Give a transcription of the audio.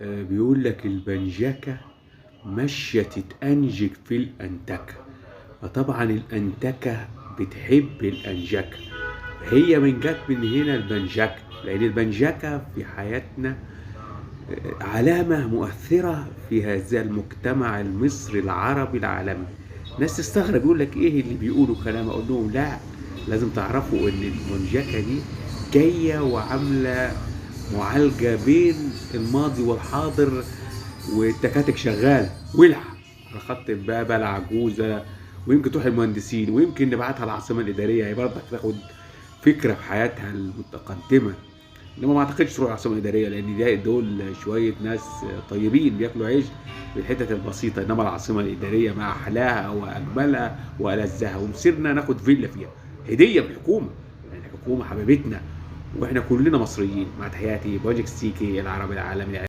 بيقول لك البنجكة ماشية تتأنجك في الأنتكة. فطبعا الأنتكة بتحب الأنجكة، هي من جت من هنا البنجكة، لأن البنجكة في حياتنا علامة مؤثرة في هذا المجتمع المصري العربي العالمي. ناس تستغرب يقول لك ايه اللي بيقولوا كلام، اقول لهم لا، لازم تعرفوا ان البنجكة دي جاية وعاملة معالجة بين الماضي والحاضر، والتكاتك شغالة ولع على خط امبابة العجوزة، ويمكن تروح المهندسين، ويمكن نبعتها العاصمة الإدارية، هي برضك تاخد فكرة في حياتها المتقدمة. انما ما اعتقدش تروح العاصمة الادارية، لان دول شوية ناس طيبين بياكلوا عيش في الحتت البسيطة، انما العاصمة الادارية ما احلاها واجملها والذها، ومصيرنا ناخد فيلا فيها هديه من الحكومة، يعني الحكومة حبيبتنا واحنا كلنا مصريين. مع تحياتي بروجكت سيكي العربي العالمي.